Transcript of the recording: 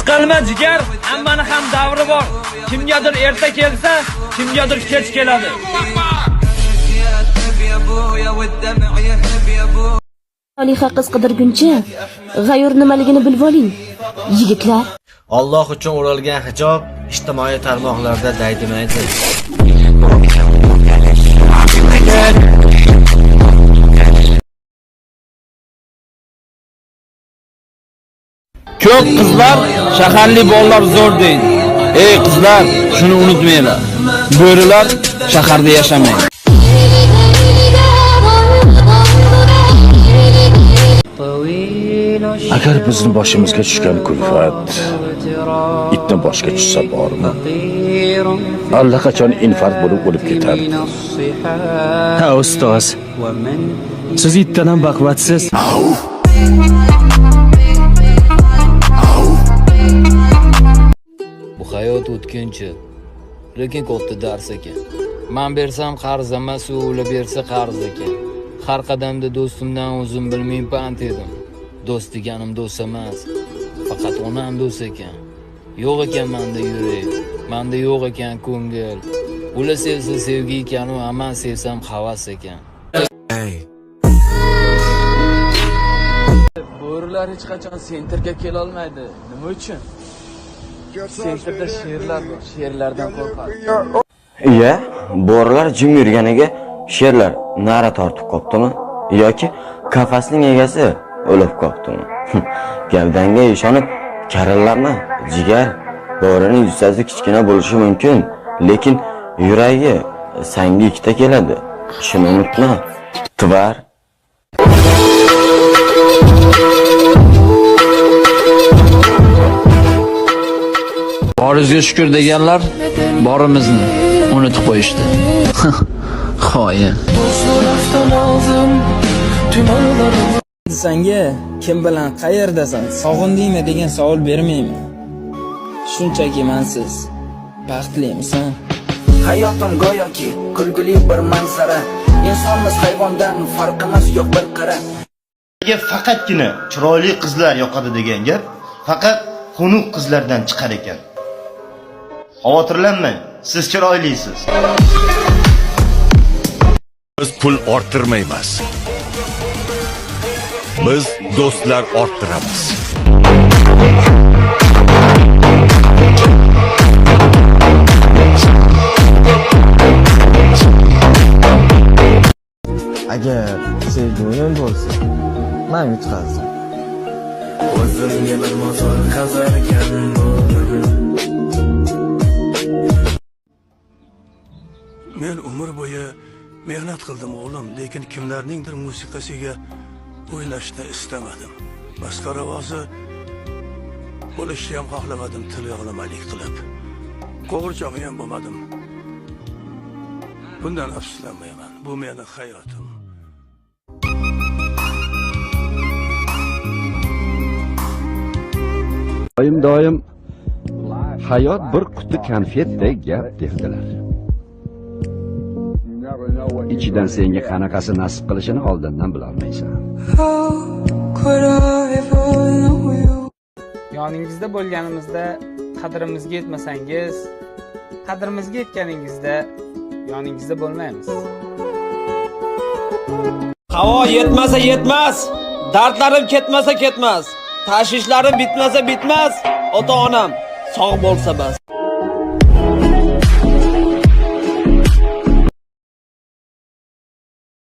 Siqilma jigar, hammani ham davri bor. Kimgadir erta kelsa, kimgadir kech keladi. Soliha qiz qidirguncha g'ayur nimaligini bilib oling, yigitlar. Alloh uchun o'ralgan hijob ijtimoiy tarmoqlarda daydimaydi. Ko'p qizlar shaharli bolalar zo'r deydi. Ey qizlar, shuni unutmanglar. Bo'rilar shaharda yashamaydi. Agar bizni boshimizga tushgan kulfat itni boshiga tushsa bormi? Allaqachon infarkt bo'lib o'lib ketardi. Ha, ustoz. Siz itdan ham baquvvatsiz. Bu hayot o'tkinchi, lekin katta dars ekan. Man bersam qarz emas, u ular bersa qarz ekan. Har qadamda do'stimdan o'zim bilmay pand edim. Do'st deganim do'st emas, faqat onam do'st ekan. Yo'q ekan menda yurak, menda yo'q ekan ko'ngil. Ular sevsa sevgi ekan, u man sevsam havas ekan. Bo'rilar hech qachon sentrga kelolmaydi. Nima uchun? Sentrda sherlar bor, sherlardan qo'rqadi. Iya, bo'rilar jim yurganiga sherlar na'ra tortib qoptimi yoki qafasning egasi o'lib qoptimi? Gavdangga ishonib karillama, jigar. Bo'rining jussasi kichkina bo'lishi mumkin, lekin yuragi sanga ikkita keladi. Shuni unutma. Tvar. Borizga shukur deganlar borimizni unutib qo'yishdi. Xoin. Sanga kim bilan qayerdasan, sog'indingmi degan savol bermayman. Shunchaki mansiz baxtlimisan? Hayotim go'yoki kulgili bir manzara. Insonmiz, hayvondan farqimiz yo'q bir qara. Faqatgina chiroyli qizlar yoqadi degan gap faqat xunuk qizlardan chiqar ekan. Xavotirlanmang, siz chiroylisiz. Biz pul orttirmaymiz. Biz do'stlar orttiramiz. Agar sevgi o'yin bo'lsa, men yutqazdim. O'zimga bir mozor qazarkan bo'rim. Men umr bo'yi mehnat qildim, o'g'lim, lekin kimlarningdir musiqasiga o'ynashni istamadim. Masxaravozi bo'lishni ham xohlamadim, til yog'lamalik qilib. Qo'g'irchog'i ham bo'lmadim. Bundan afsuslanmayman. Bu meni hayotim. Doim doim hayot bir quti konfetdek gap derdilar. Ichidan senga qanaqasi nasib qilishini oldindan bilolmaysan. Yoningizda bo'lganimizda qadrimizga yetmasangiz, qadrimizga yetganingizda yoningizda bo'lmaymiz. Havo yetmasa yetmas, dardlarim ketmasa ketmas, tashvishlarim bitmasa bitmas, ota-onam sog' bo'lsa bas.